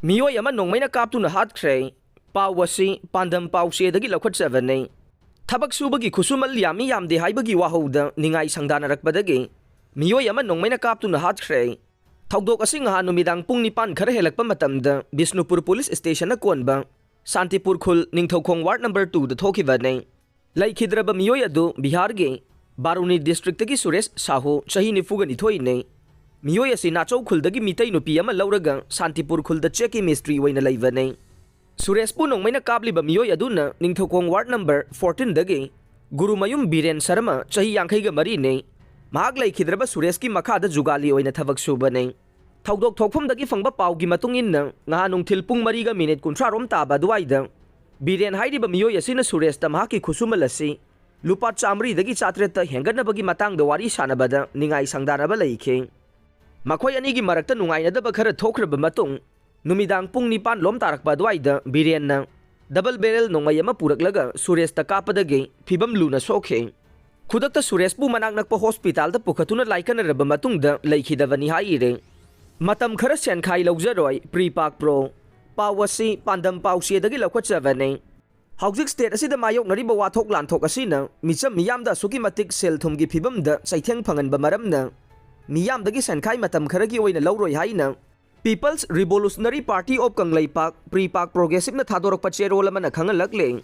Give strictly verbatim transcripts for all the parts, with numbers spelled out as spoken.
ꯃꯤꯑꯣꯏ ꯑꯃ ꯅꯣꯡꯃꯩꯅ ꯀꯥꯞꯇꯨꯅ ꯍꯥꯠꯈ꯭ꯔꯦ꯫ ꯄꯥꯎ ꯑꯁꯤ ꯄꯥꯟꯗꯝ ꯄꯥꯎꯆꯦꯗꯒꯤ ꯂꯧꯈꯠꯆꯕꯅꯤ꯫ ꯊꯕꯛ ꯁꯨꯕꯒꯤ ꯈꯨꯠꯁꯨꯃꯜ ꯌꯥꯝꯃꯤ ꯌꯥꯝꯗꯦ ꯍꯥꯏꯕꯒꯤ ꯋꯥꯍꯧꯗ ꯅꯤꯡꯉꯥꯏ ꯁꯪꯗꯥꯅꯔꯛꯄꯗꯒꯤ ꯃꯤꯑꯣꯏ ꯑꯃ ꯅꯣꯡꯃꯩꯅ ꯀꯥꯞꯇꯨꯅ ꯍꯥꯠꯈ꯭ꯔꯦ꯫ ꯊꯧꯗꯣꯛ ꯑꯁꯤ ꯉꯍꯥꯟ ꯅꯨꯃꯤꯗꯥꯡ ꯄꯨꯡ ꯅꯤꯄꯥꯟ ꯈꯔ ꯍꯦꯜꯂꯛꯄ ꯃꯇꯝꯗ ꯕꯤꯁꯅꯨꯄꯨꯔ ꯄꯨꯂꯤꯁ ꯁ꯭ꯇꯦꯁꯟꯅ ꯀꯣꯟꯕ ꯁꯥꯟꯇꯤꯄꯨꯔ ꯈꯨꯜ ꯅꯤꯡꯊꯧꯈꯣꯡ ꯋꯥꯔꯗ ꯅꯝꯕꯔ ꯇꯨꯗ ꯊꯣꯛꯈꯤꯕꯅꯤ꯫ ꯂꯩꯈꯤꯗ꯭ꯔꯕ ꯃꯤꯑꯣꯏ ꯑꯗꯨ ꯕꯤꯍꯥꯔꯒꯤ ꯕꯥꯔꯨꯅꯤ ꯗꯤꯁꯇ꯭ꯔꯤꯛꯇꯒꯤ ꯁꯨꯔꯦꯁ ꯁꯥꯍꯨ, ꯆꯍꯤ ꯅꯤꯐꯨꯒ ꯅꯤꯊꯣꯏꯅꯤ꯫ ꯃꯤꯑꯣꯏ ꯑꯁꯤ ꯅꯥꯆꯧ ꯈꯨꯜꯗꯒꯤ ꯃꯤꯇꯩ ꯅꯨꯄꯤ ꯑꯃ ꯂꯧꯔꯒ ꯁꯥꯟꯇꯤꯄꯨꯔ ꯈꯨꯜꯗ ꯆꯦꯛꯀꯤ ꯃꯤꯁꯇ꯭ꯔꯤ ꯑꯣꯏꯅ ꯂꯩꯕꯅꯤ꯫ ꯁꯨꯔꯦꯁꯄꯨ ꯅꯣꯡꯃꯩꯅ ꯀꯥꯞꯂꯤꯕ ꯃꯤꯑꯣꯏ ꯑꯗꯨꯅ ꯅꯤꯡꯊꯧꯈꯣꯡ ꯋꯥꯔꯗ ꯅꯝꯕꯔ ꯐꯣꯔꯇꯤꯟꯗꯒꯤ ꯒꯨꯔꯨꯃꯌꯨꯝ ꯕꯤꯔꯦꯟ ꯁꯔꯃ, ꯆꯍꯤ ꯌꯥꯡꯈꯩꯒ ꯃꯔꯤꯅꯤ꯫ ꯃꯍꯥꯛ ꯂꯩꯈꯤꯗ꯭ꯔꯕ ꯁꯨꯔꯦꯁꯀꯤ ꯃꯈꯥꯗ ꯖꯨꯒꯥꯂꯤ ꯑꯣꯏꯅ ꯊꯕꯛ ꯁꯨꯕꯅꯤ꯫ ꯊꯧꯗꯣꯛ ꯊꯣꯛꯐꯝꯗꯒꯤ ꯐꯪꯕ ꯄꯥꯎꯒꯤ ꯃꯇꯨꯡ ꯏꯟꯅ, ꯉꯍꯥꯟ ꯅꯨꯡꯊꯤꯜ ꯄꯨꯡ ꯃꯔꯤꯒ ꯃꯤꯅꯤꯠ ꯀꯨꯟꯊ꯭ꯔꯥ ꯔꯣꯝ ꯇꯥꯕ ꯑꯗꯨꯋꯥꯏꯗ ꯕꯤꯔꯦꯟ ꯍꯥꯏꯔꯤꯕ ꯃꯤꯑꯣꯏ ꯑꯁꯤꯅ ꯁꯨꯔꯦꯁꯇ ꯃꯍꯥꯛꯀꯤ ꯈꯨꯠꯁꯨꯃꯜ ꯑꯁꯤ ꯂꯨꯄꯥ ꯆꯥꯃꯔꯤꯗꯒꯤ ꯆꯥꯇ꯭ꯔꯦꯠꯇ ꯍꯦꯟꯒꯠꯅꯕꯒꯤ ꯃꯇꯥꯡꯗ ꯋꯥꯔꯤ ꯁꯥꯟꯅꯕꯗ ꯅꯤꯡꯉꯥꯏ ꯁꯪꯗꯥꯅꯕ ꯂꯩꯈꯤ꯫ ꯃꯈꯣꯏ ꯑꯅꯤꯒꯤ ꯃꯔꯛꯇ ꯅꯨꯡꯉꯥꯏꯅꯗꯕ ꯈꯔ ꯊꯣꯛꯈ꯭ꯔꯕ ꯃꯇꯨꯡ, ꯅꯨꯃꯤꯗꯥꯡ ꯄꯨꯡ ꯅꯤꯄꯥꯟ ꯂꯣꯝ ꯇꯥꯔꯛꯄ ꯑꯗꯨꯋꯥꯏꯗ ꯕꯤꯔꯦꯟꯅ ꯗꯕꯜ ꯕꯦꯔꯦꯜ ꯅꯣꯡꯃꯩ ꯑꯃ ꯄꯨꯔꯛꯂꯒ ꯁꯨꯔꯦꯁꯇ ꯀꯥꯞꯄꯗꯒꯤ ꯐꯤꯕꯝ ꯂꯨꯅ ꯁꯣꯛꯈꯤ꯫ ꯈꯨꯗꯛꯇ ꯁꯨꯔꯦꯁꯄꯨ ꯃꯅꯥꯛ ꯅꯛꯄ ꯍꯣꯁꯄꯤꯇꯥꯜꯗ ꯄꯨꯈꯠꯇꯨꯅ ꯂꯥꯏꯀꯠꯅꯔꯕ ꯃꯇꯨꯡꯗ ꯂꯩꯈꯤꯗꯕꯅꯤ ꯍꯥꯏꯔꯤ꯫ ꯃꯇꯝ ꯈꯔ ꯁꯦꯟꯈꯥꯏ ꯂꯧꯖꯔꯣꯏ, ꯄ꯭ꯔꯤꯄꯥꯛ ꯄ꯭ꯔꯣ꯫ ꯄꯥꯎ ꯑꯁꯤ ꯄꯥꯟꯗꯝ ꯄꯥꯎꯆꯦꯗꯒꯤ ꯂꯧꯈꯠꯆꯕꯅꯤ꯫ ꯍꯧꯖꯤꯛ ꯁ꯭ꯇꯦꯠ ꯑꯁꯤꯗ ꯃꯥꯌꯣꯛꯅꯔꯤꯕ ꯋꯥꯊꯣꯛ ꯂꯥꯟꯊꯣꯛ ꯑꯁꯤꯅ ꯃꯤꯆꯝ ꯃꯤꯌꯥꯝꯗ ꯑꯁꯨꯛꯀꯤ ꯃꯇꯤꯛ ꯁꯦꯜ ꯊꯨꯝꯒꯤ ꯐꯤꯕꯝꯗ ꯆꯩꯊꯦꯡ ꯐꯪꯍꯟꯕ ꯃꯔꯝꯅ ꯃꯤꯌꯥꯝꯗꯒꯤ ꯁꯦꯟꯈꯥꯏ ꯃꯇꯝ ꯈꯔꯒꯤ ꯑꯣꯏꯅ ꯂꯧꯔꯣꯏ ꯍꯥꯏꯅ People's Revolutionary Party of Kangleipak, ꯄ꯭ꯔꯤꯄꯥꯛ ꯄ꯭ꯔꯣꯒ꯭ꯔꯦꯁꯤꯞꯅ ꯊꯥꯗꯣꯔꯛꯄ ꯆꯦꯔꯣꯜ ꯑꯃꯅ ꯈꯪꯍꯜꯂꯛꯂꯦ꯫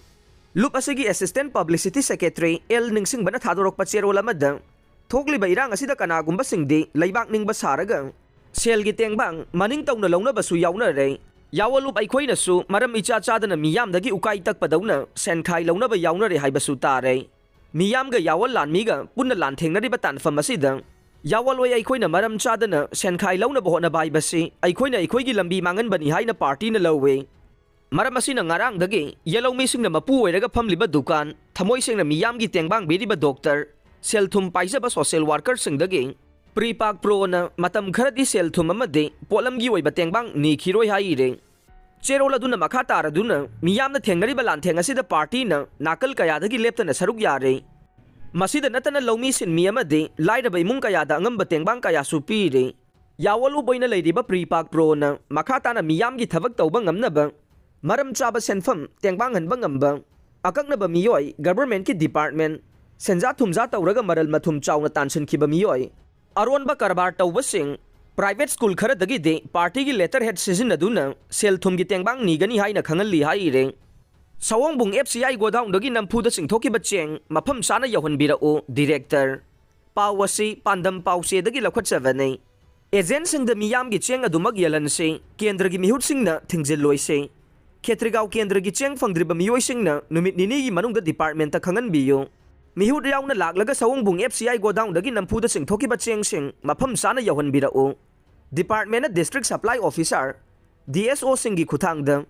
ꯂꯨꯞ ꯑꯁꯤꯒꯤ ꯑꯦꯁꯤꯁꯇꯦꯟꯠ ꯄꯕ꯭ꯂꯤꯁꯤꯇꯤ ꯁꯦꯀ꯭ꯔꯦꯇꯔꯤ ꯑꯦꯜ ꯅꯤꯡꯁꯤꯡꯕꯅ ꯊꯥꯗꯣꯔꯛꯄ ꯆꯦꯔꯣꯜ ꯑꯃꯗ, ꯊꯣꯛꯂꯤꯕ ꯏꯔꯥꯡ ꯑꯁꯤꯗ ꯀꯅꯥꯒꯨꯝꯕꯁꯤꯡꯗꯤ ꯂꯩꯕꯥꯛ ꯅꯤꯡꯕ ꯁꯥꯔꯒ ꯁꯦꯜꯒꯤ ꯇꯦꯡꯕꯥꯡ ꯃꯅꯤꯡ ꯇꯧꯅ ꯂꯧꯅꯕꯁꯨ ꯌꯥꯎꯅꯔꯦ꯫ ꯌꯥꯋꯣꯂꯨꯞ ꯑꯩꯈꯣꯏꯅꯁꯨ ꯃꯔꯝ ꯏꯆꯥ ꯆꯥꯗꯅ ꯃꯤꯌꯥꯝꯗꯒꯤ ꯎꯀꯥꯏ ꯇꯛꯄꯗꯧꯅ ꯁꯦꯟꯈꯥꯏ ꯂꯧꯅꯕ ꯌꯥꯎꯅꯔꯦ ꯍꯥꯏꯕꯁꯨ ꯇꯥꯔꯦ꯫ ꯃꯤꯌꯥꯝꯒ ꯌꯥꯋꯣꯜ ꯂꯥꯟꯃꯤꯒ ꯄꯨꯟꯅ ꯂꯥꯟꯊꯦꯡꯅꯔꯤꯕ ꯇꯥꯟꯐꯝ ꯑꯁꯤꯗ ꯌꯥꯋꯣꯜ ꯑꯣꯏ ꯑꯩꯈꯣꯏꯅ ꯃꯔꯝ ꯆꯥꯗꯅ ꯁꯦꯟꯈꯥꯏ ꯂꯧꯅꯕ ꯍꯣꯠꯅꯕ ꯍꯥꯏꯕꯁꯤ ꯑꯩꯈꯣꯏꯅ ꯑꯩꯈꯣꯏꯒꯤ ꯂꯝꯕꯤ ꯃꯥꯡꯍꯟꯕꯅꯤ ꯍꯥꯏꯅ ꯄꯥꯔꯇꯤꯅ ꯂꯧꯏ꯫ ꯃꯔꯝ ꯑꯁꯤꯅ ꯉꯔꯥꯡꯗꯒꯤ ꯌꯦꯜꯍꯧꯃꯤꯁꯤꯡꯅ ꯃꯄꯨ ꯑꯣꯏꯔꯒ ꯐꯝꯂꯤꯕ ꯗꯨꯀꯥꯟ, ꯊꯃꯣꯏ ꯁꯦꯡꯅ ꯃꯤꯌꯥꯝꯒꯤ ꯇꯦꯡꯕꯥꯡꯕꯤꯔꯤꯕ ꯗꯣꯛꯇꯔ, ꯁꯦꯜ ꯊꯨꯝ ꯄꯥꯏꯖꯕ ꯁꯣꯁꯤꯌꯦꯜ ꯋꯥꯔꯀꯔꯁꯤꯡꯗꯒꯤ ꯄ꯭ꯔꯤꯄꯥꯛ ꯄ꯭ꯔꯣꯅ ꯃꯇꯝ ꯈꯔꯗꯤ ꯁꯦꯜ ꯊꯨꯝ ꯑꯃꯗꯤ ꯄꯣꯠꯂꯝꯒꯤ ꯑꯣꯏꯕ ꯇꯦꯡꯕꯥꯡ ꯅꯤꯈꯤꯔꯣꯏ ꯍꯥꯏꯔꯤ꯫ ꯆꯦꯔꯣꯜ ꯑꯗꯨꯅ ꯃꯈꯥ ꯇꯥꯔꯗꯨꯅ ꯃꯤꯌꯥꯝꯅ ꯊꯦꯡꯅꯔꯤꯕ ꯂꯥꯟꯊꯦꯡ ꯑꯁꯤꯗ ꯄꯥꯔꯇꯤꯅ ꯅꯥꯀꯜ ꯀꯌꯥꯗꯒꯤ ꯂꯦꯞꯇꯅ ꯁꯔꯨꯛ ꯌꯥꯔꯤ꯫ ꯃꯁꯤꯗ ꯅꯠꯇꯅ ꯂꯧꯃꯤ ꯁꯤꯟꯃꯤ ꯑꯃꯗꯤ ꯂꯥꯏꯔꯕ ꯏꯃꯨꯡ ꯀꯌꯥꯗ ꯑꯉꯝꯕ ꯇꯦꯡꯕꯥꯡ ꯀꯌꯥꯁꯨ ꯄꯤꯔꯤ꯫ ꯌꯥꯑꯣꯂꯨꯞ ꯑꯣꯏꯅ ꯂꯩꯔꯤꯕ ꯄ꯭ꯔꯤꯄꯥꯛ ꯄ꯭ꯔꯣꯅ ꯃꯈꯥ ꯇꯥꯅ ꯃꯤꯌꯥꯝꯒꯤ ꯊꯕꯛ ꯇꯧꯕ ꯉꯝꯅꯕ ꯃꯔꯝ ꯆꯥꯕ ꯁꯦꯟꯐꯝ ꯇꯦꯡꯕꯥꯡꯍꯟꯕ ꯉꯝꯕ, ꯑꯀꯛꯅꯕ ꯃꯤꯑꯣꯏ, ꯒꯚꯔꯟꯃꯦꯟꯠꯀꯤ ꯗꯤꯄꯥꯔꯠꯃꯦꯟꯠ, ꯁꯦꯟꯖꯥ ꯊꯨꯝꯖꯥ ꯇꯧꯔꯒ ꯃꯔꯜ ꯃꯊꯨꯝ ꯆꯥꯎꯅ ꯇꯥꯟꯁꯤꯟꯈꯤꯕ ꯃꯤꯑꯣꯏ, ꯑꯔꯣꯟꯕ ꯀꯔꯕꯥꯔ ꯇꯧꯕꯁꯤꯡ, ꯄ꯭ꯔꯥꯏꯚꯦꯠ ꯁ꯭ꯀꯨꯜ ꯈꯔꯗꯒꯤꯗꯤ ꯄꯥꯔꯇꯤꯒꯤ ꯂꯦꯇꯔꯍꯦꯗ ꯁꯤꯖꯤꯟꯅꯗꯨꯅ ꯁꯦꯜ ꯊꯨꯝꯒꯤ ꯇꯦꯡꯕꯥꯡ ꯅꯤꯒꯅꯤ ꯍꯥꯏꯅ ꯈꯪꯍꯜꯂꯤ ꯍꯥꯏꯔꯦ꯫ ꯁꯑꯣꯡꯕꯨꯡ ꯑꯦꯐ ꯁꯤ ꯑꯥꯏ ꯒꯣꯗꯥꯎꯟꯗꯒꯤ ꯅꯝꯐꯨꯗ ꯆꯤꯡꯊꯣꯛꯈꯤꯕ ꯆꯦꯡ ꯃꯐꯝ ꯆꯥꯅ ꯌꯧꯍꯟꯕꯤꯔꯛꯎ, ꯗꯤꯔꯦꯛꯇꯔ꯫ ꯄꯥꯎ ꯑꯁꯤ ꯄꯥꯟꯗꯝ ꯄꯥꯎꯆꯦꯗꯒꯤ ꯂꯧꯈꯠꯆꯕꯅꯤ꯫ ꯑꯦꯖꯦꯟꯠꯁꯤꯡꯗ ꯃꯤꯌꯥꯝꯒꯤ ꯆꯦꯡ ꯑꯗꯨꯃꯛ ꯌꯦꯜꯍꯟꯁꯤ, ꯀꯦꯟꯗ꯭ꯔꯒꯤ ꯃꯤꯍꯨꯠꯁꯤꯡꯅ ꯊꯤꯡꯖꯤꯜꯂꯣꯏꯁꯤ꯫ ꯈꯦꯇ꯭ꯔꯤꯒꯥꯎ ꯀꯦꯟꯗ꯭ꯔꯒꯤ ꯆꯦꯡ ꯐꯪꯗ꯭ꯔꯤꯕ ꯃꯤꯑꯣꯏꯁꯤꯡꯅ ꯅꯨꯃꯤꯠ ꯅꯤꯅꯤꯒꯤ ꯃꯅꯨꯡꯗ ꯗꯤꯄꯥꯔꯠꯃꯦꯟꯠꯇ ꯈꯪꯍꯟꯕꯤꯌꯨ꯫ ꯃꯤꯍꯨꯠ ꯌꯥꯎꯅ ꯂꯥꯛꯂꯒ ꯁꯑꯣꯡꯕꯨꯡ ꯑꯦꯐ ꯁꯤ ꯑꯥꯏ ꯒꯣꯗꯥꯎꯟꯗꯒꯤ ꯅꯝꯐꯨꯗ ꯆꯤꯡꯊꯣꯛꯈꯤꯕ ꯆꯦꯡꯁꯤꯡ ꯃꯐꯝ ꯆꯥꯅ ꯌꯧꯍꯟꯕꯤꯔꯛꯎ꯫ ꯗꯤꯄꯥꯔꯠꯃꯦꯟꯠꯅ district supply officer, D S ꯑꯣꯁꯤꯡꯒꯤ ꯈꯨꯠꯊꯥꯡꯗ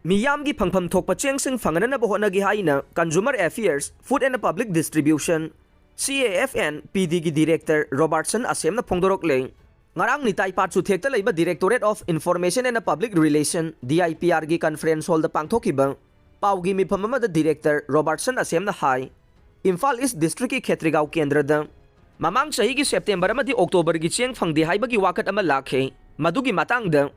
ꯃꯤꯌꯥꯝꯒꯤ ꯐꯪꯐꯝ ꯊꯣꯛꯄ ꯆꯦꯡꯁꯤꯡ ꯐꯪꯍꯟꯅꯕ ꯍꯣꯠꯅꯒꯦ ꯍꯥꯏꯅ Consumer Affairs, Food and Public Distribution, C A F and P Dꯒꯤ ꯗꯤꯔꯦꯛꯇꯔ ꯔꯣꯕꯥꯔꯠꯁꯟ ꯑꯁꯦꯝꯅ ꯐꯣꯡꯗꯣꯔꯛꯂꯦ꯫ ꯉꯔꯥꯡ ꯅꯤꯇꯥꯏ ꯄꯥꯠꯆꯨꯊꯦꯛꯇ ꯂꯩꯕ Directorate of Information and Public Relation, D I P R ꯒꯤ ꯀꯟꯐꯔꯦꯟꯁ ꯍꯣꯜꯗ ꯄꯥꯡꯊꯣꯛꯈꯤꯕ ꯄꯥꯎꯒꯤ ꯃꯤꯐꯝ ꯑꯃꯗ ꯗꯤꯔꯦꯛꯇꯔ ꯔꯣꯕꯥꯔꯠꯁꯟ ꯑꯁꯦꯝꯅ ꯍꯥꯏ, ꯏꯝꯐꯥꯜ ꯏꯁ ꯗꯤꯁꯇ꯭ꯔꯤꯛꯀꯤ ꯈꯦꯇ꯭ꯔꯤꯒꯥꯎ ꯀꯦꯟꯗ꯭ꯔꯗ ꯃꯃꯥꯡ ꯆꯍꯤꯒꯤ ꯁꯦꯞꯇꯦꯝꯕꯔ ꯑꯃꯗꯤ ꯑꯣꯛꯇꯣꯕꯔꯒꯤ ꯆꯦꯡ ꯐꯪꯗꯦ ꯍꯥꯏꯕꯒꯤ ꯋꯥꯀꯠ ꯑꯃ ꯂꯥꯛꯈꯤ꯫ ꯃꯗꯨꯒꯤ ꯃꯇꯥꯡꯗ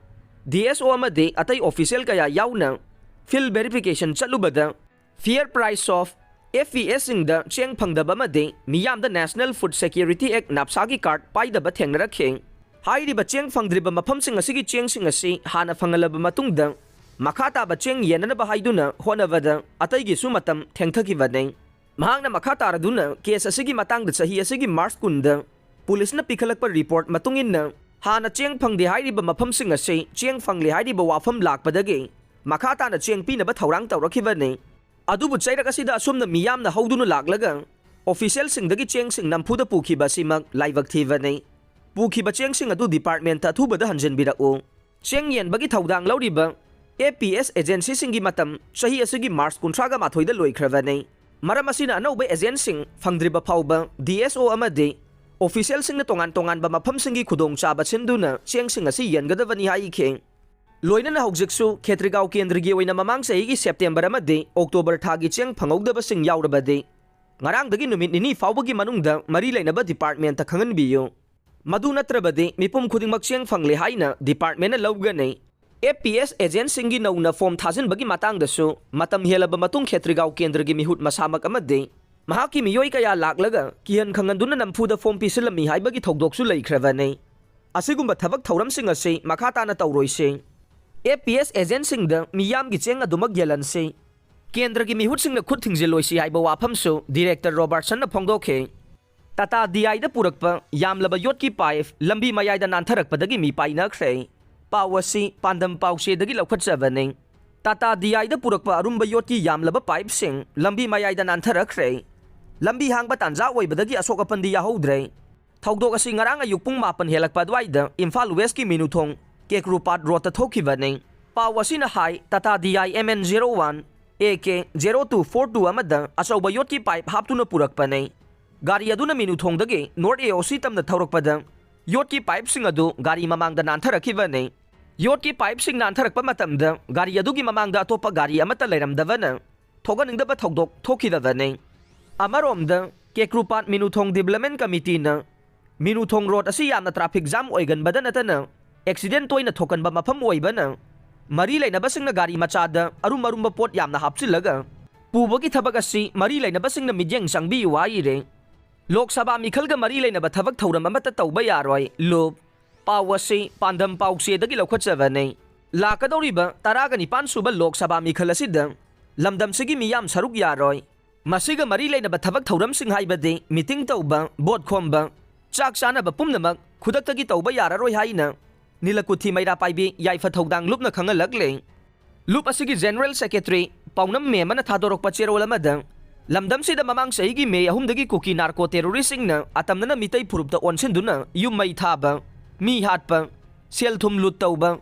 D S O ꯑꯃꯗꯤ ꯑꯇꯩ ꯑꯣꯐꯤꯁꯤꯌꯦꯜ ꯀꯌꯥ ꯌꯥꯎꯅ ꯐꯤꯜꯗ ꯚꯦꯔꯤꯐꯤꯀꯦꯁꯟ ꯆꯠꯂꯨꯕꯗ, fair price of F P Sꯁꯤꯡꯗ ꯆꯦꯡ ꯐꯪꯗꯕ ꯑꯃꯗꯤ ꯃꯤꯌꯥꯝꯗ National Food Security Act, NAFSAꯒꯤ ꯀꯥꯔꯗ ꯄꯥꯏꯗꯕ ꯊꯦꯡꯅꯔꯛꯈꯤ꯫ ꯍꯥꯏꯔꯤꯕ ꯆꯦꯡ ꯐꯪꯗ꯭ꯔꯤꯕ ꯃꯐꯝꯁꯤꯡ ꯑꯁꯤꯒꯤ ꯆꯦꯡꯁꯤꯡ ꯑꯁꯤ ꯍꯥꯟꯅ ꯐꯪꯍꯜꯂꯕ ꯃꯇꯨꯡꯗ ꯃꯈꯥ ꯇꯥꯕ ꯆꯦꯡ ꯌꯦꯟꯅꯅꯕ ꯍꯥꯏꯗꯨꯅ ꯍꯣꯠꯅꯕꯗ ꯑꯇꯩꯒꯤꯁꯨ ꯃꯇꯝ ꯊꯦꯡꯊꯈꯤꯕꯅꯤ꯫ ꯃꯍꯥꯛꯅ ꯃꯈꯥ ꯇꯥꯔꯗꯨꯅ ꯀꯦꯁ ꯑꯁꯤꯒꯤ ꯃꯇꯥꯡꯗ ꯆꯍꯤ ꯑꯁꯤꯒꯤ ꯃꯥꯔꯆ ꯀꯨꯟꯗ ꯄꯨꯂꯤꯁꯅ ꯄꯤꯈꯠꯂꯛꯄ ꯔꯤꯄꯣꯔꯠ ꯃꯇꯨꯡ ꯏꯟꯅ ꯍꯥꯟꯅ ꯆꯦꯡ ꯐꯪꯗꯦ ꯍꯥꯏꯔꯤꯕ ꯃꯐꯝꯁꯤꯡ ꯑꯁꯤ ꯆꯦꯡ ꯐꯪꯂꯦ ꯍꯥꯏꯔꯤꯕ ꯋꯥꯐꯝ ꯂꯥꯛꯄꯗꯒꯤ ꯃꯈꯥ ꯇꯥꯅ ꯆꯦꯡ ꯄꯤꯅꯕ ꯊꯧꯔꯥꯡ ꯇꯧꯔꯛꯈꯤꯕꯅꯤ꯫ ꯑꯗꯨꯕꯨ ꯆꯩꯔꯛ ꯑꯁꯤꯗ ꯑꯁꯨꯝꯅ ꯃꯤꯌꯥꯝꯅ ꯍꯧꯗꯨꯅ ꯂꯥꯛꯂꯒ ꯑꯣꯐꯤꯁꯤꯌꯦꯜꯁꯤꯡꯗꯒꯤ ꯆꯦꯡꯁꯤꯡ ꯅꯝꯐꯨꯗ ꯄꯨꯈꯤꯕ ꯑꯁꯤꯃꯛ ꯂꯥꯏꯕꯛ ꯊꯤꯕꯅꯤ꯫ ꯄꯨꯈꯤꯕ ꯆꯦꯡꯁꯤꯡ ꯑꯗꯨ ꯗꯤꯄꯥꯔꯠꯃꯦꯟꯠꯇ ꯑꯊꯨꯕꯗ ꯍꯟꯖꯤꯟꯕꯤꯔꯛꯎ꯫ ꯆꯦꯡ ꯌꯦꯟꯕꯒꯤ ꯊꯧꯗꯥꯡ ꯂꯧꯔꯤꯕ F P S ꯑꯦꯖꯦꯟꯁꯤꯁꯤꯡꯒꯤ ꯃꯇꯝ ꯆꯍꯤ ꯑꯁꯤꯒꯤ ꯃꯥꯔꯆ ꯀꯨꯟꯊ꯭ꯔꯥꯒ ꯃꯥꯊꯣꯏꯗ ꯂꯣꯏꯈ꯭ꯔꯕꯅꯤ꯫ ꯃꯔꯝ ꯑꯁꯤꯅ ꯑꯅꯧꯕ ꯑꯦꯖꯦꯟꯠꯁꯤꯡ ꯐꯪꯗ꯭ꯔꯤꯕ ꯐꯥꯎꯕ D S O ꯑꯃꯗꯤ ꯑꯣꯐꯤꯁꯤꯌꯦꯜꯁꯤꯡꯅ ꯇꯣꯉꯥꯟ ꯇꯣꯉꯥꯟꯕ ꯃꯐꯝꯁꯤꯡꯒꯤ ꯈꯨꯗꯣꯡꯆꯥꯕ ꯁꯤꯟꯗꯨꯅ ꯆꯦꯡꯁꯤꯡ ꯑꯁꯤ ꯌꯦꯟꯒꯗꯕꯅꯤ ꯍꯥꯏꯈꯤ꯫ ꯂꯣꯏꯅꯅ ꯍꯧꯖꯤꯛꯁꯨ ꯈꯦꯇ꯭ꯔꯤꯒꯥꯎ ꯀꯦꯟꯗ꯭ꯔꯒꯤ ꯑꯣꯏꯅ ꯃꯃꯥꯡ ꯆꯍꯤꯒꯤ ꯁꯦꯞꯇꯦꯝꯕꯔ ꯑꯃꯗꯤ ꯑꯣꯛꯇꯣꯕꯔ ꯊꯥꯒꯤ ꯆꯦꯡ ꯐꯪꯍꯧꯗꯕꯁꯤꯡ ꯌꯥꯎꯔꯕꯗꯤ ꯉꯔꯥꯡꯗꯒꯤ ꯅꯨꯃꯤꯠ ꯅꯤꯅꯤ ꯐꯥꯎꯕꯒꯤ ꯃꯅꯨꯡꯗ ꯃꯔꯤ ꯂꯩꯅꯕ ꯗꯤꯄꯥꯔꯠꯃꯦꯟꯠꯇ ꯈꯪꯍꯟꯕꯤꯌꯨ꯫ ꯃꯗꯨ ꯅꯠꯇ꯭ꯔꯕꯗꯤ ꯃꯤꯄꯨꯝ ꯈꯨꯗꯤꯡꯃꯛ ꯆꯦꯡ ꯐꯪꯂꯦ ꯍꯥꯏꯅ ꯗꯤꯄꯥꯔꯠꯃꯦꯟꯅ ꯂꯧꯒꯅꯤ꯫ ꯑꯦꯐ ꯄꯤ ꯑꯦꯁ ꯑꯦꯖꯦꯟꯁꯤꯡꯒꯤ ꯅꯧꯅ ꯐꯣꯝ ꯊꯥꯖꯤꯟꯕꯒꯤ ꯃꯇꯥꯡꯗꯁꯨ ꯃꯇꯝ ꯍꯦꯜꯂꯕ ꯃꯇꯨꯡ ꯈꯦꯇ꯭ꯔꯤꯒꯥꯎ ꯀꯦꯟꯗ꯭ꯔꯒꯤ ꯃꯤꯍꯨꯠ ꯃꯁꯥꯃꯛ ꯑꯃꯗꯤ ꯃꯍꯥꯛꯀꯤ ꯃꯤꯑꯣꯏ ꯀꯌꯥ ꯂꯥꯛꯂꯒ ꯀꯤꯍꯟ ꯈꯪꯍꯟꯗꯨꯅ ꯅꯝꯐꯨꯗ ꯐꯣꯝ ꯄꯤꯁꯤꯜꯂꯝꯃꯤ ꯍꯥꯏꯕꯒꯤ ꯊꯧꯗꯣꯛꯁꯨ ꯂꯩꯈ꯭ꯔꯕꯅꯤ꯫ ꯑꯁꯤꯒꯨꯝꯕ ꯊꯕꯛ ꯊꯧꯔꯝꯁꯤꯡ ꯑꯁꯤ ꯃꯈꯥ ꯇꯥꯅ ꯇꯧꯔꯣꯏꯁꯤ꯫ ꯑꯦꯐ ꯄꯤ ꯑꯦꯁ ꯑꯦꯖꯦꯟꯁꯤꯡꯗ ꯃꯤꯌꯥꯝꯒꯤ ꯆꯦꯡ ꯑꯗꯨꯃꯛ ꯌꯦꯜꯍꯟꯁꯤ꯫ ꯀꯦꯟꯗ꯭ꯔꯒꯤ ꯃꯤꯍꯨꯠꯁꯤꯡꯅ ꯈꯨꯠ ꯊꯤꯡꯖꯤꯜꯂꯣꯏꯁꯤ ꯍꯥꯏꯕ ꯋꯥꯐꯝꯁꯨ ꯗꯤꯔꯦꯛꯇꯔ ꯔꯣꯕꯥꯔꯠꯁꯟꯅ ꯐꯣꯡꯗꯣꯛꯈꯤ꯫ ꯇꯥꯇꯥ ꯗꯤ ꯑꯥꯏꯗ ꯄꯨꯔꯛꯄ ꯌꯥꯝꯂꯕ ꯌꯣꯠꯀꯤ ꯄꯥꯏꯞ ꯂꯝꯕꯤ ꯃꯌꯥꯏꯗ ꯅꯥꯟꯊꯔꯛꯄꯗꯒꯤ ꯃꯤ ꯄꯥꯏꯅꯈ꯭ꯔꯦ꯫ ꯄꯥꯎ ꯑꯁꯤ ꯄꯥꯟꯗꯝ ꯄꯥꯎꯆꯦꯗꯒꯤ ꯂꯧꯈꯠꯆꯕꯅꯤ꯫ ꯇꯥꯇꯥ ꯗꯤ ꯑꯥꯏꯗ ꯄꯨꯔꯛꯄ ꯑꯔꯨꯝꯕ ꯌꯣꯠꯀꯤ ꯌꯥꯝꯂꯕ ꯄꯥꯏꯞꯁꯤꯡ ꯂꯝꯕꯤ ꯃꯌꯥꯏꯗ ꯅꯥꯟꯊꯔꯛꯈ꯭ꯔꯦ꯫ ꯂꯝꯕꯤ ꯍꯥꯡꯕ ꯇꯥꯟꯖꯥ ꯑꯣꯏꯕꯗꯒꯤ ꯑꯁꯣꯛ ꯑꯄꯟꯗꯤ ꯌꯥꯍꯧꯗ꯭ꯔꯦ꯫ ꯊꯧꯗꯣꯛ ꯑꯁꯤ ꯉꯔꯥꯡ ꯑꯌꯨꯛ ꯄꯨꯡ ꯃꯥꯄꯟ ꯍꯦꯜꯂꯛꯄ ꯑꯗꯨꯋꯥꯏꯗ ꯏꯝꯐꯥꯜ ꯋꯦꯁꯀꯤ ꯃꯤꯅꯨꯊꯣꯡ ꯀꯦꯀ꯭ꯔꯨꯄꯥꯠ ꯔꯣꯗꯇ ꯊꯣꯛꯈꯤꯕꯅꯤ꯫ ꯄꯥꯎ ꯑꯁꯤꯅ ꯍꯥꯏ, Tata D I M N zero one A K zero two four two ꯑꯃꯗ ꯑꯆꯧꯕ ꯌꯣꯠꯀꯤ ꯄꯥꯏꯞ ꯍꯥꯞꯇꯨꯅ ꯄꯨꯔꯛꯄꯅꯤ꯫ ꯒꯥꯔꯤ ꯑꯗꯨꯅ ꯃꯤꯅꯨꯊꯣꯡꯗꯒꯤ ꯅꯣꯔꯠ ꯑꯦ ꯑꯣ ꯁꯤ ꯇꯝꯅ ꯊꯧꯔꯛꯄꯗ ꯌꯣꯠꯀꯤ ꯄꯥꯏꯞꯁꯤꯡ ꯑꯗꯨ ꯒꯥꯔꯤ ꯃꯃꯥꯡꯗ ꯅꯥꯟꯊꯔꯛꯈꯤꯕꯅꯤ꯫ ꯌꯣꯠꯀꯤ ꯄꯥꯏꯞꯁꯤꯡ ꯅꯥꯟꯊꯔꯛꯄ ꯃꯇꯝꯗ ꯒꯥꯔꯤ ꯑꯗꯨꯒꯤ ꯃꯃꯥꯡꯗ ꯑꯇꯣꯞꯄ ꯒꯥꯔꯤ ꯑꯃꯠꯇ ꯂꯩꯔꯝꯗꯕꯅ ꯊꯣꯛꯍꯟꯅꯤꯡꯗꯕ ꯊꯧꯗꯣꯛ ꯊꯣꯛꯈꯤꯗꯕꯅꯤ꯫ ꯑꯃꯔꯣꯝꯗ, ꯀꯦꯀ꯭ꯔꯨꯄꯥꯠ ꯃꯤꯅꯨꯊꯣꯡ ꯗꯤꯕꯂꯞꯃꯦꯟ ꯀꯃꯤꯇꯤꯅ ꯃꯤꯅꯨꯊꯣꯡ ꯔꯣꯗ ꯑꯁꯤ ꯌꯥꯝꯅ ꯇ꯭ꯔꯥꯐꯤꯛ ꯖꯥꯝ ꯑꯣꯏꯒꯟꯕꯗ ꯅꯠꯇꯅ ꯑꯦꯛꯁꯤꯗꯦꯟ ꯇꯣꯏꯅ ꯊꯣꯛꯀꯟꯕ ꯃꯐꯝ ꯑꯣꯏꯕꯅ ꯃꯔꯤ ꯂꯩꯅꯕꯁꯤꯡꯅ ꯒꯥꯔꯤ ꯃꯆꯥꯗ ꯑꯔꯨꯝ ꯑꯔꯨꯝꯕ ꯄꯣꯠ ꯌꯥꯝꯅ ꯍꯥꯞꯆꯤꯜꯂꯒ ꯄꯨꯕꯒꯤ ꯊꯕꯛ ꯑꯁꯤ ꯃꯔꯤ ꯂꯩꯅꯕꯁꯤꯡꯅ ꯃꯤꯠꯌꯦꯡ ꯆꯪꯕꯤꯌꯨ ꯍꯥꯏꯔꯦ꯫ ꯂꯣꯛ ꯁꯚꯥ ꯃꯤꯈꯜꯒ ꯃꯔꯤ ꯂꯩꯅꯕ ꯊꯕꯛ ꯊꯧꯔꯝ ꯑꯃꯠꯇ ꯇꯧꯕ ꯌꯥꯔꯣꯏ, ꯂꯨꯞ꯫ ꯄꯥꯎ ꯑꯁꯤ ꯄꯥꯟꯗꯝ ꯄꯥꯎꯆꯦꯗꯒꯤ ꯂꯧꯈꯠꯆꯕꯅꯤ꯫ ꯂꯥꯛꯀꯗꯧꯔꯤꯕ ꯇꯔꯥꯒ ꯅꯤꯄꯥꯟ ꯁꯨꯕ ꯂꯣꯛ ꯁꯚꯥ ꯃꯤꯈꯜ ꯑꯁꯤꯗ ꯂꯝꯗꯝꯁꯤꯒꯤ ꯃꯤꯌꯥꯝ ꯁꯔꯨꯛ ꯌꯥꯔꯣꯏ꯫ ꯃꯁꯤꯒ ꯃꯔꯤ ꯂꯩꯅꯕ ꯊꯕꯛ ꯊꯧꯔꯝꯁꯤꯡ ꯍꯥꯏꯕꯗꯤ ꯃꯤꯇꯤꯡ ꯇꯧꯕ, ꯚꯣꯠ ꯈꯣꯝꯕ, ꯆꯥꯛ ꯆꯥꯅꯕ ꯄꯨꯝꯅꯃꯛ ꯈꯨꯗꯛꯇꯒꯤ ꯇꯧꯕ ꯌꯥꯔꯔꯣꯏ ꯍꯥꯏꯅ ꯅꯤꯂꯀꯨꯊꯤ ꯃꯩꯔꯥ ꯄꯥꯏꯕꯤ ꯌꯥꯏꯐ ꯊꯧꯗꯥꯡ ꯂꯨꯞꯅ ꯈꯪꯍꯜꯂꯛꯂꯦ꯫ ꯂꯨꯞ ꯑꯁꯤꯒꯤ ꯖꯦꯅꯔꯦꯜ ꯁꯦꯀ꯭ꯔꯦꯇꯔꯤ ꯄꯥꯎꯅꯝ ꯃꯦꯝ ꯑꯃꯅ ꯊꯥꯗꯣꯔꯛꯄ ꯆꯦꯔꯣꯜ ꯑꯃꯗ, ꯂꯝꯗꯝꯁꯤꯗ ꯃꯃꯥꯡ ꯆꯍꯤꯒꯤ ꯃꯦ ꯑꯍꯨꯝꯗꯒꯤ ꯀꯨꯀꯤ ꯅꯥꯔꯀꯣ ꯇꯦꯔꯣꯔꯤꯁꯁꯤꯡꯅ ꯑꯇꯝꯅꯅ ꯃꯤꯇꯩ ꯐꯨꯔꯨꯞꯇ ꯑꯣꯟꯁꯤꯟꯗꯨꯅ ꯌꯨꯝ ꯃꯩ ꯊꯥꯕ, ꯃꯤ ꯍꯥꯠꯄ, ꯁꯦꯜ ꯊꯨꯝ ꯂꯨꯠ ꯇꯧꯕ,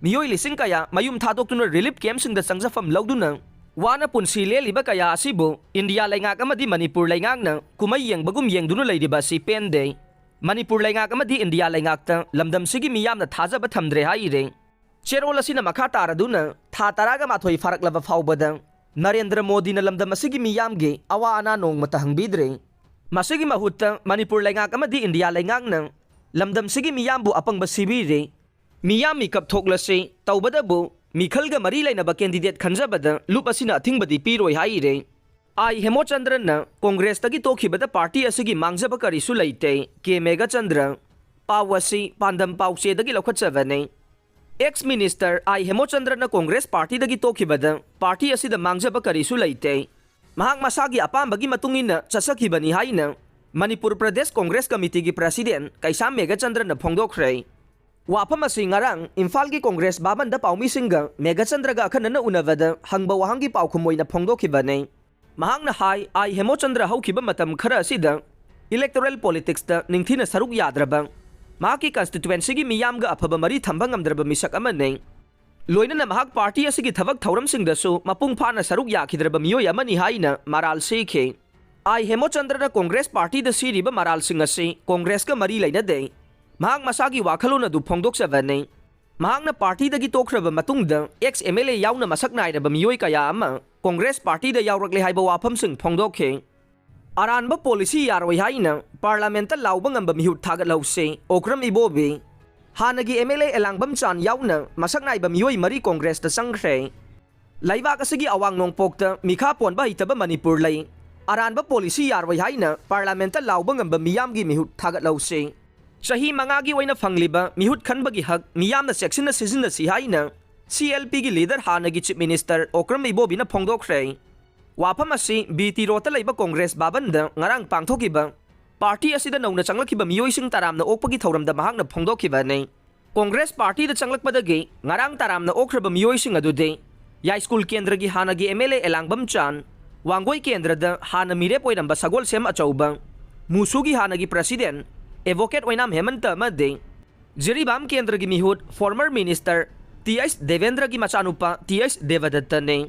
ꯃꯤꯑꯣꯏ ꯂꯤꯁꯤꯡ ꯀꯌꯥ ꯃꯌꯨꯝ ꯊꯥꯗꯣꯛꯇꯨꯅ ꯔꯤꯂꯤꯐ ꯀꯦꯝꯞꯁꯤꯡꯗ ꯆꯪꯖꯐꯝ ꯂꯧꯗꯨꯅ ꯋꯥꯅ ꯄꯨꯟꯁꯤ ꯂꯦꯜꯂꯤꯕ ꯀꯌꯥ ꯑꯁꯤꯕꯨ ꯏꯟꯗꯤꯌꯥ ꯂꯩꯉꯥꯛ ꯑꯃꯗꯤ ꯃꯅꯤꯄꯨꯔ ꯂꯩꯉꯥꯛꯅ ꯀꯨꯝꯍꯩ ꯌꯦꯡꯕꯒꯨꯝ ꯌꯦꯡꯗꯨꯅ ꯂꯩꯔꯤꯕ ꯑꯁꯤ ꯄꯦꯟꯗꯦ꯫ ꯃꯅꯤꯄꯨꯔ ꯂꯩꯉꯥꯛ ꯑꯃꯗꯤ ꯏꯟꯗꯤꯌꯥ ꯂꯩꯉꯥꯛꯇ ꯂꯝꯗꯝꯁꯤꯒꯤ ꯃꯤꯌꯥꯝꯅ ꯊꯥꯖꯕ ꯊꯝꯗ꯭ꯔꯦ ꯍꯥꯏꯔꯤ꯫ ꯆꯦꯔꯣꯜ ꯑꯁꯤꯅ ꯃꯈꯥ ꯇꯥꯔꯗꯨꯅ, ꯊꯥ ꯇꯔꯥꯒ ꯃꯥꯊꯣꯏ ꯐꯥꯔꯛꯂꯕ ꯐꯥꯎꯕꯗ ꯅꯔꯦꯟꯗ꯭ꯔ ꯃꯣꯗꯤꯅ ꯂꯝꯗꯝ ꯑꯁꯤꯒꯤ ꯃꯤꯌꯥꯝꯒꯤ ꯑꯋꯥ ꯑꯅꯥ ꯅꯣꯡꯃꯇ ꯍꯪꯕꯤꯗ꯭ꯔꯦ꯫ ꯃꯁꯤꯒꯤ ꯃꯍꯨꯠꯇ ꯃꯅꯤꯄꯨꯔ ꯂꯩꯉꯥꯛ ꯑꯃꯗꯤ ꯏꯟꯗꯤꯌꯥ ꯂꯩꯉꯥꯛꯅ ꯂꯝꯗꯝꯁꯤꯒꯤ ꯃꯤꯌꯥꯝꯕꯨ ꯑꯄꯪꯕ ꯁꯤꯕꯤꯔꯦ꯫ ꯃꯤꯌꯥꯝ ꯃꯤꯀꯞ ꯊꯣꯛꯂꯁꯤ, ꯇꯧꯕꯗꯕꯨ ꯃꯤꯈꯜꯒ ꯃꯔꯤ ꯂꯩꯅꯕ candidate ꯈꯟꯖꯕꯗ ꯂꯨꯞ ꯑꯁꯤꯅ ꯑꯊꯤꯡꯕꯗꯤ ꯄꯤꯔꯣꯏ ꯍꯥꯏꯔꯦ꯫ ꯑꯥꯏ ꯍꯦꯃꯣꯆꯟꯗ꯭ꯔꯅ ꯀꯣꯡꯒ꯭ꯔꯦꯁꯇꯒꯤ ꯇꯣꯛꯈꯤꯕꯗ party ꯑꯁꯤꯒꯤ ꯃꯥꯡꯖꯕ ꯀꯔꯤꯁꯨ ꯂꯩꯇꯦ, ꯀꯦ ꯃꯦꯘꯆꯟꯗ꯭ꯔ꯫ ꯄꯥꯎ ꯑꯁꯤ ꯄꯥꯟꯗꯝ ꯄꯥꯎꯆꯦꯗꯒꯤ ꯂꯧꯈꯠꯆꯕꯅꯤ꯫ Ex minister ꯑꯥꯏ ꯍꯦꯃꯣꯆꯟꯗ꯭ꯔꯅ ꯀꯣꯡꯒ꯭ꯔꯦꯁ partyꯗꯒꯤ ꯇꯣꯛꯈꯤꯕꯗ party ꯑꯁꯤꯗ ꯃꯥꯡꯖꯕ ꯀꯔꯤꯁꯨ ꯂꯩꯇꯦ꯫ ꯃꯍꯥꯛ ꯃꯁꯥꯒꯤ ꯑꯄꯥꯝꯕꯒꯤ ꯃꯇꯨꯡ ꯏꯟꯅ ꯆꯠꯆꯈꯤꯕꯅꯤ ꯍꯥꯏꯅ ꯃꯅꯤꯄꯨꯔ ꯄ꯭ꯔꯗꯦꯁ ꯀꯣꯡꯒ꯭ꯔꯦꯁ ꯀꯃꯤꯇꯤꯒꯤ president ꯀꯩꯁꯥꯝ ꯃꯦꯘꯆꯟꯗ꯭ꯔꯅ ꯐꯣꯡꯗꯣꯛꯈ꯭ꯔꯦ꯫ ꯋꯥꯐꯝ ꯑꯁꯤ ꯉꯔꯥꯡ ꯏꯝꯐꯥꯜꯒꯤ ꯀꯣꯡꯒ꯭ꯔꯦꯁ ꯚꯕꯟꯗ ꯄꯥꯎꯃꯤꯁꯤꯡꯒ ꯃꯦꯘꯆꯟꯗ꯭ꯔꯒ ꯑꯈꯟꯅꯅ ꯎꯅꯕꯗ ꯍꯪꯕ ꯋꯥꯍꯪꯒꯤ ꯄꯥꯎꯈꯨꯝ ꯑꯣꯏꯅ ꯐꯣꯡꯗꯣꯛꯈꯤꯕꯅꯤ꯫ ꯃꯍꯥꯛꯅ ꯍꯥꯏ, ꯑꯥꯏ ꯍꯦꯃꯣꯆꯟꯗ꯭ꯔ ꯍꯧꯈꯤꯕ ꯃꯇꯝ ꯈꯔ ꯑꯁꯤꯗ electoral politicsꯇ ꯅꯤꯡꯊꯤꯅ ꯁꯔꯨꯛ ꯌꯥꯗ꯭ꯔꯕ, ꯃꯍꯥꯛꯀꯤ constituencyꯒꯤ ꯃꯤꯌꯥꯝꯒ ꯑꯐꯕ ꯃꯔꯤ ꯊꯝꯕ ꯉꯝꯗ꯭ꯔꯕ ꯃꯤꯁꯛ ꯑꯃꯅꯤ꯫ ꯂꯣꯏꯅꯅ ꯃꯍꯥꯛ party ꯑꯁꯤꯒꯤ ꯊꯕꯛ ꯊꯧꯔꯝꯁꯤꯡꯗꯁꯨ ꯃꯄꯨꯡ ꯐꯥꯅ ꯁꯔꯨꯛ ꯌꯥꯈꯤꯗ꯭ꯔꯕ ꯃꯤꯑꯣꯏ ꯑꯃꯅꯤ ꯍꯥꯏꯅ ꯃꯔꯥꯜ ꯁꯤꯈꯤ꯫ ꯑꯥꯏ ꯍꯦꯃꯣꯆꯟꯗ꯭ꯔꯅ ꯀꯣꯡꯒ꯭ꯔꯦꯁ partyꯗ ꯁꯤꯔꯤꯕ ꯃꯔꯥꯜꯁꯤꯡ ꯑꯁꯤ ꯀꯣꯡꯒ꯭ꯔꯦꯁꯀ ꯃꯔꯤ ꯂꯩꯅꯗꯦ꯫ ꯃꯍꯥꯛ ꯃꯁꯥꯒꯤ ꯋꯥꯈꯜꯂꯣꯟ ꯑꯗꯨ ꯐꯣꯡꯗꯣꯛꯆꯕꯅꯤ꯫ ꯃꯍꯥꯛꯅ partyꯗꯒꯤ ꯇꯣꯛꯈ꯭ꯔꯕ ꯃꯇꯨꯡꯗ ex MLA ꯌꯥꯎꯅ ꯃꯁꯛ ꯅꯥꯏꯔꯕ ꯃꯤꯑꯣꯏ ꯀꯌꯥ ꯑꯃ ꯀꯣꯡꯒ꯭ꯔꯦꯁ partyꯗ ꯌꯥꯎꯔꯛꯂꯦ ꯍꯥꯏꯕ ꯋꯥꯐꯝꯁꯤꯡ ꯐꯣꯡꯗꯣꯛꯈꯤ꯫ ꯑꯔꯥꯟꯕ policy ꯌꯥꯔꯣꯏ ꯍꯥꯏꯅ parliamentꯇ ꯂꯥꯎꯕ ꯉꯝꯕ ꯃꯤꯍꯨꯠ ꯊꯥꯒꯠꯍꯧꯁꯤ, ꯑꯣꯀ꯭ꯔꯝ ꯏꯕꯣꯕꯤ꯫ ꯍꯥꯟꯅꯒꯤ MLA ꯑꯦꯂꯥꯡꯕꯝ ꯆꯥꯟ ꯌꯥꯎꯅ ꯃꯁꯛ ꯅꯥꯏꯕ ꯃꯤꯑꯣꯏ ꯃꯔꯤ ꯀꯣꯡꯒ꯭ꯔꯦꯁꯇ ꯆꯪꯈ꯭ꯔꯦ꯫ ꯂꯩꯕꯥꯛ ꯑꯁꯤꯒꯤ ꯑꯋꯥꯡ ꯅꯣꯡꯄꯣꯛꯇ ꯃꯤꯈꯥ ꯄꯣꯟꯕ ꯍꯩꯇꯕ ꯃꯅꯤꯄꯨꯔ ꯂꯩ꯫ ꯑꯔꯥꯟꯕ policy ꯌꯥꯔꯣꯏ ꯍꯥꯏꯅ parliamentꯇ ꯂꯥꯎꯕ ꯉꯝꯕ ꯃꯤꯌꯥꯝꯒꯤ ꯃꯤꯍꯨꯠ ꯊꯥꯒꯠꯍꯧꯁꯤ꯫ ꯆꯍꯤ ꯃꯉꯥꯒꯤ ꯑꯣꯏꯅ ꯐꯪꯂꯤꯕ ꯃꯤꯍꯨꯠ ꯈꯟꯕꯒꯤ ꯍꯛ ꯃꯤꯌꯥꯝꯅ ꯆꯦꯛꯁꯤꯟꯅ ꯁꯤꯖꯤꯟꯅꯁꯤ ꯍꯥꯏꯅ CLPꯒꯤ leader ꯍꯥꯟꯅꯒꯤ Chief Minister ꯑꯣꯀ꯭ꯔꯝ ꯏꯕꯣꯕꯤꯅ ꯐꯣꯡꯗꯣꯛꯈ꯭ꯔꯦ꯫ ꯋꯥꯐꯝ ꯑꯁꯤ BT Roadꯇ ꯂꯩꯕ ꯀꯣꯡꯒ꯭ꯔꯦꯁ ꯚꯕꯟꯗ ꯉꯔꯥꯡ ꯄꯥꯡꯊꯣꯛꯈꯤꯕ party ꯑꯁꯤꯗ ꯅꯧꯅ ꯆꯪꯂꯛꯈꯤꯕ ꯃꯤꯑꯣꯏꯁꯤꯡ ꯇꯔꯥꯝꯅ ꯑꯣꯛꯄꯒꯤ ꯊꯧꯔꯝꯗ ꯃꯍꯥꯛꯅ ꯐꯣꯡꯗꯣꯛꯈꯤꯕꯅꯤ꯫ ꯀꯣꯡꯒ꯭ꯔꯦꯁ partyꯗ ꯆꯪꯂꯛꯄꯗꯒꯤ ꯉꯔꯥꯡ ꯇꯔꯥꯝꯅ ꯑꯣꯛꯈ꯭ꯔꯕ ꯃꯤꯑꯣꯏꯁꯤꯡ ꯑꯗꯨꯗꯤ ꯌꯥꯏꯁ꯭ꯀꯨꯜ ꯀꯦꯟꯗ꯭ꯔꯒꯤ ꯍꯥꯟꯅꯒꯤ MLA ꯑꯦꯂꯥꯡꯕꯝ ꯆꯥꯟ, ꯋꯥꯡꯒꯣꯏ ꯀꯦꯟꯗ꯭ꯔꯗ ꯍꯥꯟꯅ ꯃꯤꯔꯦꯞ ꯑꯣꯏꯔꯝꯕ ꯁꯒꯣꯜꯁꯦꯝ ꯑꯆꯧꯕ, ꯃꯨꯁꯨꯒꯤ ꯍꯥꯟꯅꯒꯤ president advocate ꯑꯣꯏꯅꯥꯝ ꯍꯦꯃꯟꯇ ꯑꯃꯗꯤ ꯖꯤꯔꯤꯕꯥꯝ ꯀꯦꯟꯗ꯭ꯔꯒꯤ ꯃꯤꯍꯨꯠ former minister Th ꯗꯦꯕꯦꯟꯗ꯭ꯔꯒꯤ ꯃꯆꯥꯅꯨꯄꯥ Th ꯗꯦꯕꯗꯠꯇꯅꯤ꯫